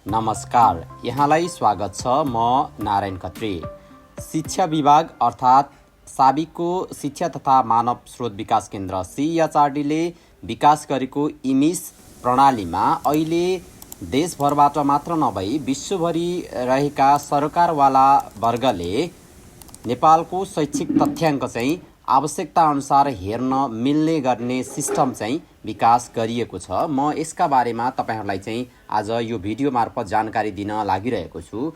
नमस्कार, यहाँलाई स्वागत छ। म नारायण खत्री। शिक्षा विभाग अर्थात् साबिकको शिक्षा तथा मानव स्रोत विकास केन्द्र CHRDले विकास गरेको इमिस प्रणालीमा अहिले देशभरबाट मात्र नभई विश्वभरि रहेका सरकारवाला वर्गले नेपालको शैक्षिक तथ्याङ्क चाहिँ आवश्यकता अनुसार हेर्न मिल्ने गर्ने सिस्टम चाहिँ विकास गरिएको छ। म यसका बारेमा तपाईहरुलाई चाहिँ आज यो भिडियो मार्फत जानकारी दिन लागिरहेको छु।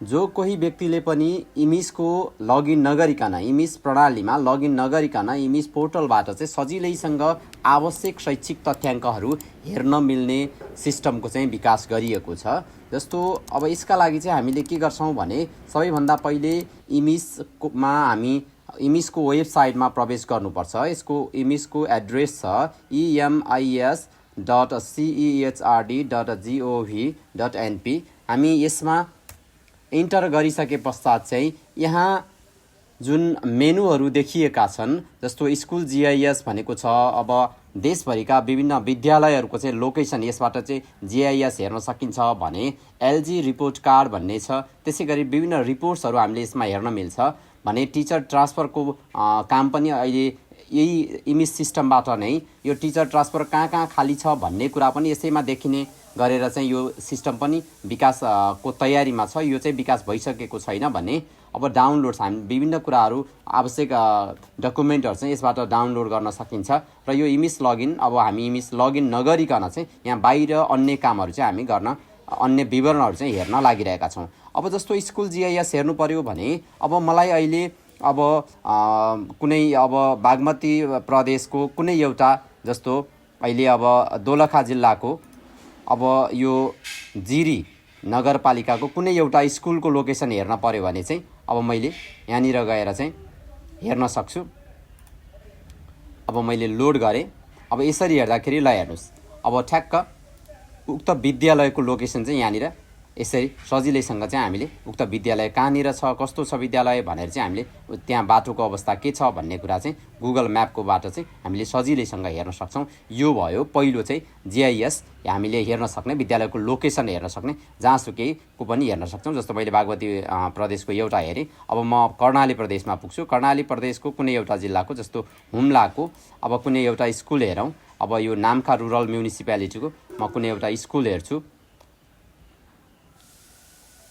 जो कोही व्यक्तिले पनि इमिसको लगइन नगरिकन, इमिस प्रणालीमा लगइन नगरिकन इमिस पोर्टलबाट चाहिँ सजिलैसँग आवश्यक शैक्षिक तथ्याङ्कहरू हेर्न मिल्ने सिस्टमको चाहिँ विकास गरिएको छ। जस्तो अब यसका लागि चाहिँ हामीले के गर्छौं भने सबैभन्दा पहिले इमिसमा हामी इमिसको वेबसाइटमा प्रवेश गर्नुपर्छ। यसको इमिसको एड्रेस छ emis.ceherd.gov.np। हामी यसमा इन्टर गरिसके पश्चात चाहिँ यहाँ जुन मेनुहरू देखिएका छन्, जस्तो स्कुल GIS भनेको छ। अब देशभरिका विभिन्न विद्यालयहरूको चाहिँ लोकेसन यसबाट चाहिँ GIS हेर्न सकिन्छ भने LG रिपोर्ट कार्ड भन्ने छ। त्यसैगरी विभिन्न रिपोर्ट्सहरू हामीले यसमा हेर्न मिल्छ भने टिचर ट्रान्सफरको काम पनि अहिले यही इमिस सिस्टमबाट नै यो टिचर ट्रान्सफर कहाँ खाली छ भन्ने कुरा पनि यसैमा देखिने गरेर चाहिँ यो सिस्टम पनि विकासको तयारीमा छ। यो चाहिँ विकास भइसकेको छैन भने अब डाउनलोड्स हामी विभिन्न कुराहरू आवश्यक डकुमेन्टहरू चाहिँ यसबाट डाउनलोड गर्न सकिन्छ। र यो इमिस लगइन अब हामी इमिस लगइन नगरिकन चाहिँ यहाँ बाहिर अन्य कामहरू चाहिँ हामी गर्न, अन्य विवरणहरू चाहिँ हेर्न लागिरहेका छौँ। अब जस्तो स्कुल GIS हेर्नु पर्यो भने अब मलाई अहिले अब कुनै अब बागमती प्रदेशको कुनै एउटा, जस्तो अहिले अब दोलखा जिल्लाको अब यो जिरी नगरपालिकाको कुनै एउटा स्कुलको लोकेसन हेर्न पर्यो भने चाहिँ अब मैले यहाँनिर गएर चाहिँ हेर्न सक्छु। अब मैले लोड गरेँ। अब यसरी हेर्दाखेरि ल हेर्नुस्, अब ठ्याक्क उक्त विद्यालयको लोकेसन चाहिँ यहाँनिर यसरी सजिलैसँग चाहिँ हामीले उक्त विद्यालय कहाँनिर छ, कस्तो छ विद्यालय भनेर चाहिँ हामीले त्यहाँ बाटोको अवस्था के छ भन्ने कुरा चाहिँ गुगल म्यापकोबाट चाहिँ हामीले सजिलैसँग हेर्न सक्छौँ। यो भयो पहिलो चाहिँ GIS, हामीले हेर्न सक्ने विद्यालयको लोकेसन हेर्न सक्ने, जहाँसुकैको पनि हेर्न सक्छौँ। जस्तो मैले बागमती प्रदेशको एउटा हेरेँ। अब म कर्णाली प्रदेशमा पुग्छु। कर्णाली प्रदेशको कुनै एउटा जिल्लाको जस्तो हुम्लाको अब कुनै एउटा स्कुल हेरौँ। अब यो नाम्खा रुरल म्युनिसिपालिटीको म कुनै एउटा स्कुल हेर्छु।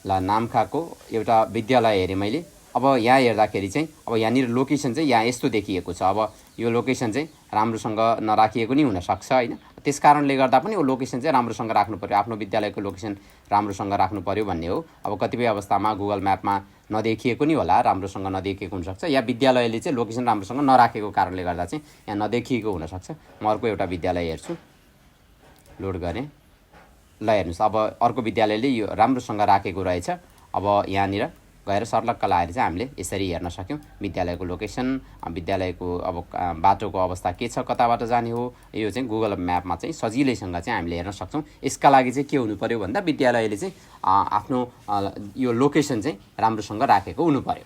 ल नाम्खाको एउटा विद्यालय हेरेँ मैले। अब यहाँ हेर्दाखेरि चाहिँ अब यहाँनिर लोकेसन चाहिँ यहाँ यस्तो देखिएको छ। अब यो लोकेसन चाहिँ राम्रोसँग नराखिएको नि हुनसक्छ होइन। त्यस कारणले गर्दा पनि यो लोकेसन चाहिँ राम्रोसँग राख्नु पर्यो, आफ्नो विद्यालयको लोकेसन राम्रोसँग राख्नु पर्यो भन्ने हो। अब कतिपय अवस्थामा गुगल म्यापमा नदेखिएको नि होला, राम्रोसँग नदेखिएको हुनसक्छ, या विद्यालयले चाहिँ लोकेसन राम्रोसँग नराखेको कारणले गर्दा चाहिँ यहाँ नदेखिएको हुनसक्छ। म अर्को एउटा विद्यालय हेर्छु, लोड गरेँ। ल हेर्नुहोस्, अब अर्को विद्यालयले यो राम्रोसँग राखेको रहेछ। अब यहाँनिर गएर सर्लक्क लाएर चाहिँ हामीले यसरी हेर्न सक्यौँ विद्यालयको लोकेसन, विद्यालयको अब बाटोको अवस्था के छ, कताबाट जाने हो, यो चाहिँ गुगल म्यापमा चाहिँ सजिलैसँग चाहिँ हामीले हेर्न सक्छौँ। यसका लागि चाहिँ के हुनु पर्यो भन्दा विद्यालयले चाहिँ आफ्नो यो लोकेसन चाहिँ राम्रोसँग राखेको हुनु पर्यो।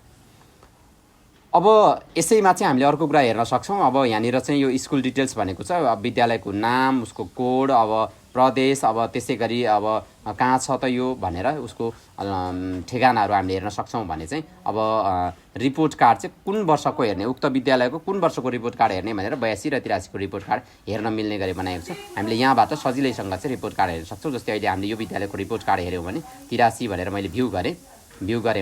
अब यसैमा चाहिँ हामीले अर्को कुरा हेर्न सक्छौँ। अब यहाँनिर चाहिँ यो स्कुल डिटेल्स भनेको छ, विद्यालयको नाम, उसको कोड, अब प्रदेश, अब त्यसै गरी अब कहाँ छ त यो भनेर उसको ठेगानाहरू हामीले हेर्न सक्छौँ भने चाहिँ अब रिपोर्ट कार्ड चाहिँ कुन वर्षको हेर्ने, उक्त विद्यालयको कुन वर्षको रिपोर्ट कार्ड हेर्ने भनेर 82 र 83 को रिपोर्ट कार्ड हेर्न मिल्ने गरी बनाएको छ। हामीले यहाँबाट सजिलैसँग चाहिँ रिपोर्ट कार्ड हेर्न सक्छौँ। जस्तै अहिले हामीले यो विद्यालयको रिपोर्ट कार्ड हेऱ्यौँ भने 83 भनेर मैले भ्यू गरेँ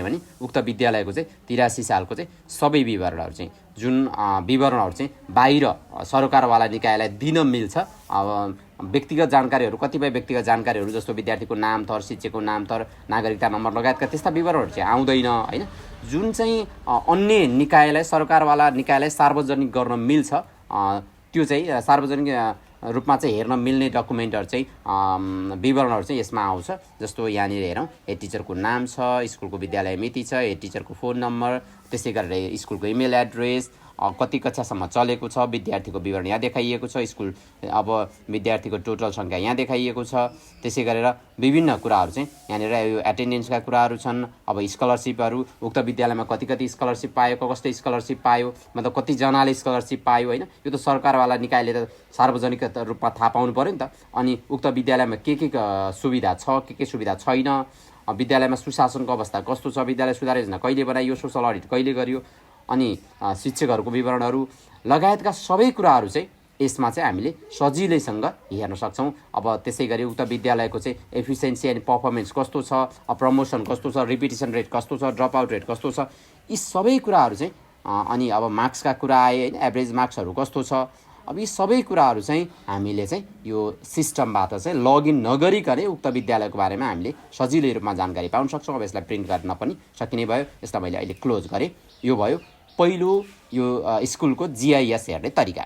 भने उक्त विद्यालयको चाहिँ 83 सालको चाहिँ सबै विवरणहरू चाहिँ जुन विवरणहरू चाहिँ बाहिर सरकारवाला निकायलाई दिन मिल्छ। अब व्यक्तिगत जानकारीहरू, कतिपय व्यक्तिगत जानकारीहरू जस्तो विद्यार्थीको नाम थर, शिक्षकको नाम थर, नागरिकता नम्बर लगायतका त्यस्ता विवरणहरू चाहिँ आउँदैन होइन। जुन चाहिँ अन्य निकायलाई, सरकारवाला निकायलाई सार्वजनिक गर्न मिल्छ, त्यो चाहिँ सार्वजनिक रूपमा चाहिँ हेर्न मिल्ने डकुमेन्टहरू चाहिँ विवरणहरू चाहिँ यसमा आउँछ। जस्तो यहाँनिर हेरौँ, हेड टिचरको नाम छ, स्कुलको विद्यालय मिति छ, हेड टिचरको फोन नम्बर, त्यसै गरेर स्कुलको इमेल एड्रेस, कति कक्षासम्म चलेको छ, विद्यार्थीको विवरण यहाँ देखाइएको छ, स्कुल अब विद्यार्थीको टोटल सङ्ख्या यहाँ देखाइएको छ। त्यसै गरेर विभिन्न कुराहरू चाहिँ यहाँनिर यो एटेन्डेन्सका कुराहरू छन्। अब स्कलरसिपहरू, उक्त विद्यालयमा कति कति स्कलरसिप पायो, कस्तो स्कलरसिप पायो, मतलब कतिजनाले स्कलरसिप पायो होइन। यो त सरकारवाला निकायले त सार्वजनिक रूपमा थाहा पाउनु पऱ्यो नि त। अनि उक्त विद्यालयमा के सुविधा छ, के सुविधा छैन, विद्यालयमा सुशासनको अवस्था कस्तो छ, विद्यालय सुधार योजना कहिले बनाइयो, सोसल अडिट कहिले गरियो, अनि शिक्षकहरूको विवरणहरू लगायतका सबै कुराहरू चाहिँ यसमा चाहिँ हामीले सजिलैसँग हेर्न सक्छौँ। अब त्यसै गरी उक्त विद्यालयको चाहिँ एफिसियन्सी एन्ड पर्फर्मेन्स कस्तो छ, प्रमोसन कस्तो छ, रिपिटेसन रेट कस्तो छ, ड्रप आउट रेट कस्तो छ, यी सबै कुराहरू चाहिँ अनि अब मार्क्सका कुरा आए होइन, एभरेज मार्क्सहरू कस्तो छ। अब यी सबै कुराहरू चाहिँ हामीले चाहिँ यो सिस्टमबाट चाहिँ लगइन नगरिकनै उक्त विद्यालयको बारेमा हामीले सजिलै रूपमा जानकारी पाउन सक्छौँ। अब यसलाई प्रिन्ट गर्न पनि सकिने भयो। यसलाई मैले अहिले क्लोज गरेँ। यो भयो पहिलो यो स्कुलको GIS हेर्ने तरिका,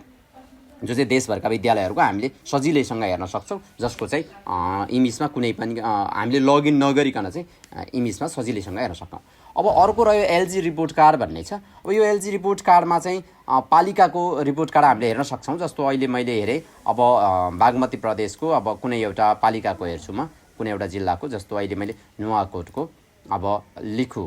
जो चाहिँ देशभरका विद्यालयहरूको हामीले सजिलैसँग हेर्न सक्छौँ, जसको चाहिँ इमेजमा कुनै पनि हामीले लगइन नगरिकन चाहिँ इमेजमा सजिलैसँग हेर्न सक्छौँ। अब अर्को रह्यो LG रिपोर्ट कार्ड भन्ने छ। अब यो LG रिपोर्ट कार्डमा चाहिँ पालिकाको रिपोर्ट कार्ड हामीले हेर्न सक्छौँ। जस्तो अहिले मैले हेरेँ, अब बागमती प्रदेशको अब कुनै एउटा पालिकाको हेर्छु म, कुनै एउटा जिल्लाको, जस्तो अहिले मैले नुवाकोटको अब लिखु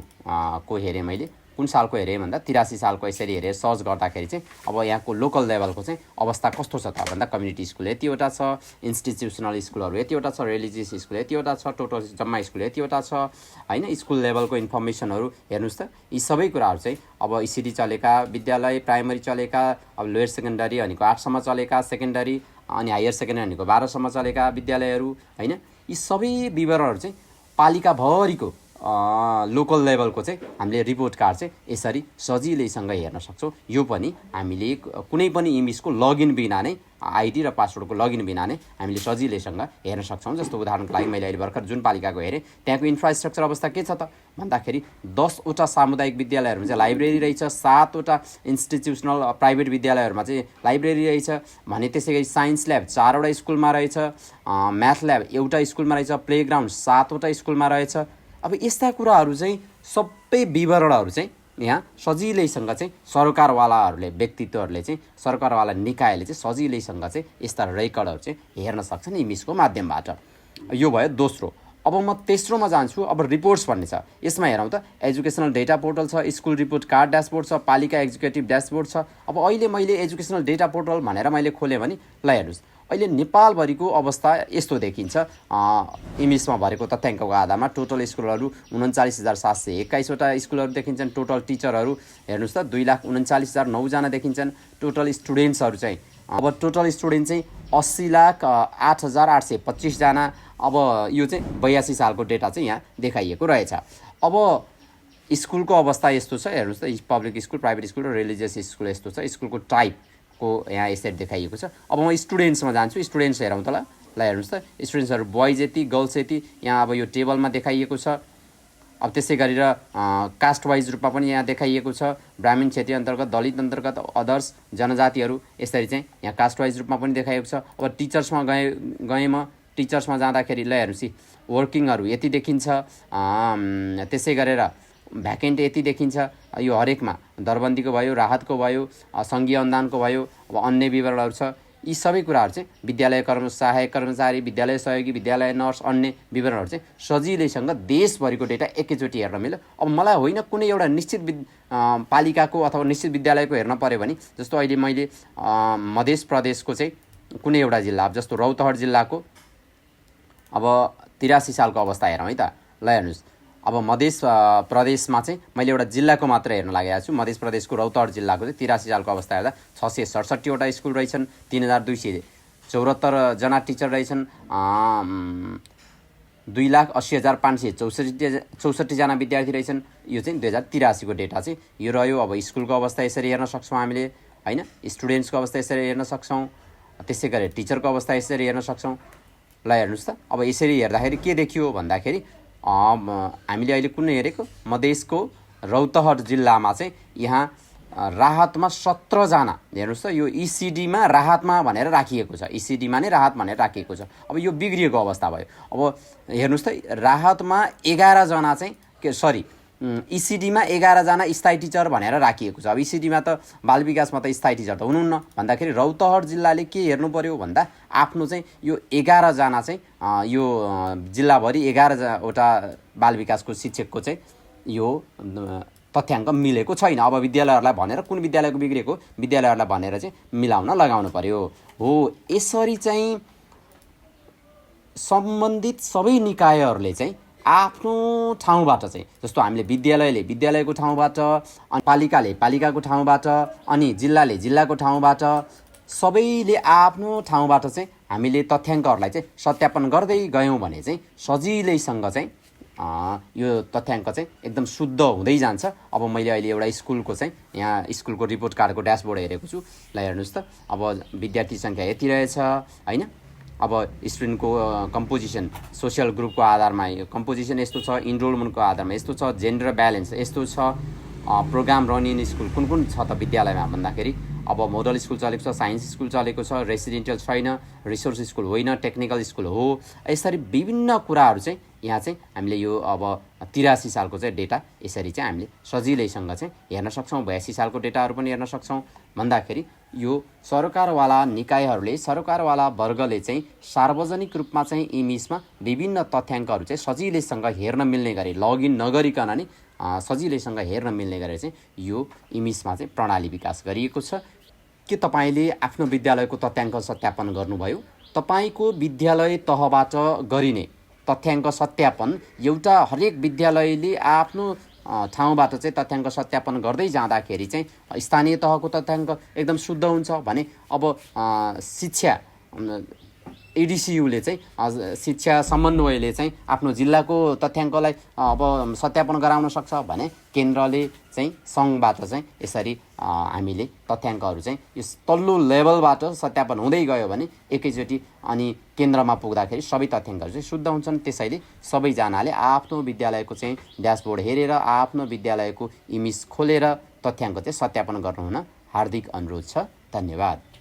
को हेरेँ मैले, कुन सालको हेरेँ भन्दा 83 सालको यसरी हेरेँ। सर्च गर्दाखेरि चाहिँ अब यहाँको लोकल लेभलको चाहिँ अवस्था कस्तो छ त भन्दा कम्युनिटी स्कुल यतिवटा छ, इन्स्टिट्युसनल स्कुलहरू यतिवटा छ, रिलिजियस स्कुल यतिवटा छ, टोटल जम्मा स्कुल यतिवटा छ होइन। स्कुल लेभलको इन्फर्मेसनहरू हेर्नुहोस् त। यी सबै कुराहरू चाहिँ अब ECD चलेका विद्यालय, प्राइमरी चलेका, अब लोयर सेकेन्डरी भनेको 8सम्म चलेका, सेकेन्डरी अनि हायर सेकेन्डरी भनेको 12सम्म चलेका विद्यालयहरू होइन। यी सबै विवरणहरू चाहिँ पालिकाभरिको लोकल लेभलको चाहिँ हामीले रिपोर्ट कार्ड चाहिँ यसरी सजिलैसँग हेर्न सक्छौँ। यो पनि हामीले कुनै पनि इमेजको लगइन बिना नै, ID र पासवर्डको लगइन बिना नै हामीले सजिलैसँग हेर्न सक्छौँ। जस्तो उदाहरणको लागि मैले अहिले भर्खर जुन पालिकाको हेरेँ, त्यहाँको इन्फ्रास्ट्रक्चर अवस्था के छ त भन्दाखेरि 10वटा सामुदायिक विद्यालयहरूमा चाहिँ लाइब्रेरी रहेछ, 7वटा इन्स्टिट्युसनल प्राइभेट विद्यालयहरूमा चाहिँ लाइब्रेरी रहेछ भने, त्यसै गरी साइन्स ल्याब 4वटा स्कुलमा रहेछ, म्याथ ल्याब एउटा स्कुलमा रहेछ, प्लेग्राउन्ड 7वटा स्कुलमा रहेछ। अब यस्ता कुराहरू चाहिँ सबै विवरणहरू चाहिँ यहाँ सजिलैसँग चाहिँ सरकारवालाहरूले, व्यक्तित्वहरूले चाहिँ, सरकारवाला निकायले चाहिँ सजिलैसँग चाहिँ यस्ता रेकर्डहरू चाहिँ हेर्न सक्छन् इमेजको माध्यमबाट। यो भयो दोस्रो। अब म तेस्रोमा जान्छु। अब रिपोर्ट्स भन्ने छ। यसमा हेरौँ त, एजुकेसनल डेटा पोर्टल छ, स्कुल रिपोर्ट कार्ड ड्यासबोर्ड छ, पालिका एक्जिक्युटिभ ड्यासबोर्ड छ। अब अहिले मैले एजुकेसनल डेटा पोर्टल भनेर मैले खोलेँ भने ल हेर्नुहोस्, अहिले नेपालभरिको अवस्था यस्तो देखिन्छ। इमेजमा भरेको तथ्याङ्कको आधारमा टोटल स्कुलहरू 39,721वटा स्कुलहरू देखिन्छन्। टोटल टिचरहरू हेर्नुहोस् त 2,39,009 देखिन्छन्। टोटल स्टुडेन्ट्सहरू चाहिँ अब टोटल स्टुडेन्ट चाहिँ 80,08,825जना। अब यो चाहिँ 82 सालको डेटा चाहिँ यहाँ देखाइएको रहेछ। अब स्कुलको अवस्था यस्तो छ, हेर्नुहोस् त, पब्लिक स्कुल, प्राइभेट स्कुल र रिलिजियस स्कुल यस्तो छ। स्कुलको टाइपको यहाँ यसरी देखाइएको छ। अब म स्टुडेन्ट्समा जान्छु। स्टुडेन्ट्स हेरौँ त, ल हेर्नुहोस् त, स्टुडेन्ट्सहरू बोइज यति, गर्ल्स यति यहाँ अब यो टेबलमा देखाइएको छ। अब त्यसै गरेर कास्ट वाइज रूपमा पनि यहाँ देखाइएको छ। ब्राह्मण, क्षेत्रीय अन्तर्गत, दलित अन्तर्गत, अदर्स जनजातिहरू यसरी चाहिँ यहाँ कास्ट वाइज रूपमा पनि देखाइएको छ। अब टिचर्समा गएँ म, टिचर्समा जाँदाखेरि ल हेर्नुहोस्, वर्किङहरू यति देखिन्छ। त्यसै गरेर भ्याकेन्ट यति देखिन्छ। यो हरेकमा दरबन्दीको भयो, राहतको भयो, सङ्घीय अनुदानको भयो, अब अन्य विवरणहरू छ। यी सबै कुराहरू चाहिँ विद्यालय सहायक कर्मचारी, विद्यालय सहयोगी, विद्यालय नर्स, अन्य विवरणहरू चाहिँ सजिलैसँग देशभरिको डेटा एकैचोटि हेर्न मिल्यो। अब मलाई होइन कुनै एउटा निश्चित पालिकाको अथवा निश्चित विद्यालयको हेर्न पऱ्यो भने, जस्तो अहिले मैले मध्य प्रदेशको चाहिँ कुनै एउटा जिल्ला, जस्तो रौतहट जिल्लाको अब 83 सालको अवस्था हेरौँ है त। ल हेर्नुहोस्, अब मध्य प्रदेशमा चाहिँ मैले एउटा जिल्लाको मात्र हेर्न लागेको छु। मध्य प्रदेशको रौतहट जिल्लाको चाहिँ 83 सालको अवस्था हेर्दा 667वटा स्कुल रहेछन्, 3,274जना टिचर रहेछन्, 2,80,564जना विद्यार्थी रहेछन्। यो चाहिँ 2083 को डेटा चाहिँ यो रह्यो। अब स्कुलको अवस्था यसरी हेर्न सक्छौँ हामीले होइन, स्टुडेन्ट्सको अवस्था यसरी हेर्न सक्छौँ, त्यसै गरी टिचरको अवस्था यसरी हेर्न सक्छौँ। ल हेर्नुहोस् त, अब यसरी हेर्दाखेरि के देखियो भन्दाखेरि हामीले अहिले कुन हेरेको, मधेसको रौतहट जिल्लामा चाहिँ यहाँ राहतमा 17जना, हेर्नुहोस् त, यो ECDमा राहतमा भनेर राखिएको छ, ECDमा नै राहत भनेर राखिएको छ। अब यो बिग्रिएको अवस्था भयो। अब हेर्नुहोस् त, राहतमा 11जना चाहिँ इसिडीमा 11जना स्थायी टिचर भनेर राखिएको छ। अब इसिडीमा त बाल विकासमा त स्थायी टिचर त हुनुहुन्न भन्दाखेरि रौतहट जिल्लाले के हेर्नु पर्यो भन्दा आफ्नो चाहिँ यो 11जना चाहिँ यो जिल्लाभरि 11वटा बाल विकासको शिक्षकको चाहिँ यो तथ्याङ्क मिलेको छैन। अब विद्यालयहरूलाई भनेर कुन विद्यालयको बिग्रेको विद्यालयहरूलाई भनेर चाहिँ मिलाउन लगाउनु पर्यो। हो, यसरी चाहिँ सम्बन्धित सबै निकायहरूले चाहिँ आफ्नो ठाउँबाट चाहिँ, जस्तो हामीले विद्यालयले विद्यालयको ठाउँबाट, अनि पालिकाले पालिकाको ठाउँबाट, अनि जिल्लाले जिल्लाको ठाउँबाट, सबैले आफ्नो ठाउँबाट चाहिँ हामीले तथ्याङ्कहरूलाई चाहिँ सत्यापन गर्दै गयौँ भने चाहिँ सजिलैसँग चाहिँ यो तथ्याङ्क चाहिँ एकदम शुद्ध हुँदै जान्छ। अब मैले अहिले एउटा स्कुलको चाहिँ यहाँ स्कुलको रिपोर्ट कार्डको ड्यासबोर्ड हेरेको छु। ल हेर्नुहोस् त, अब विद्यार्थी सङ्ख्या यति रहेछ होइन। अब स्टुडेन्टको कम्पोजिसन सोसियल ग्रुपको आधारमा कम्पोजिसन यस्तो छ, इनरोलमेन्टको आधारमा यस्तो छ, जेन्डर ब्यालेन्स यस्तो छ, प्रोग्राम रन इन स्कुल कुन कुन छ त विद्यालयमा भन्दाखेरि अब मोडल स्कुल चलेको छ, साइन्स स्कुल चलेको छ, रेसिडेन्टियल छैन, रिसोर्स स्कुल होइन, टेक्निकल स्कुल हो। यसरी विभिन्न कुराहरू चाहिँ यहाँ चाहिँ हामीले यो अब 83 सालको चाहिँ डेटा यसरी चाहिँ हामीले सजिलैसँग चाहिँ हेर्न सक्छौँ। 82 सालको डेटाहरू पनि हेर्न सक्छौँ। भन्दाखेरि यो सरकारवाला निकायहरूले, सरकारवाला वर्गले चाहिँ सार्वजनिक रूपमा चाहिँ इमिसमा विभिन्न तथ्याङ्कहरू चाहिँ सजिलैसँग हेर्न मिल्ने गरी, लगइन नगरिकन नि सजिलैसँग हेर्न मिल्ने गरेर चाहिँ यो इमिसमा चाहिँ प्रणाली विकास गरिएको छ। के तपाईँले आफ्नो विद्यालयको तथ्याङ्क सत्यापन गर्नुभयो? तपाईँको विद्यालय तहबाट गरिने तथ्याङ्क सत्यापन एउटा हरेक विद्यालयले आफ्नो ठाउँबाट चाहिँ तथ्याङ्क सत्यापन गर्दै जाँदाखेरि चाहिँ स्थानीय तहको तथ्याङ्क एकदम शुद्ध हुन्छ भने अब शिक्षा एडिसियुले चाहिँ शिक्षा समन्वयले चाहिँ आफ्नो जिल्लाको तथ्याङ्कलाई अब सत्यापन गराउन सक्छ भने केन्द्रले चाहिँ सङ्घबाट चाहिँ यसरी हामीले तथ्याङ्कहरू चाहिँ यो तल्लो लेभलबाट सत्यापन हुँदै गयो भने एकैचोटि अनि केन्द्रमा पुग्दाखेरि सबै तथ्याङ्कहरू चाहिँ शुद्ध हुन्छन्। त्यसैले सबैजनाले आफ्नो विद्यालयको चाहिँ ड्यासबोर्ड हेरेर आफ्नो विद्यालयको इमेज खोलेर तथ्याङ्क चाहिँ सत्यापन गर्नुहुन हार्दिक अनुरोध छ। धन्यवाद।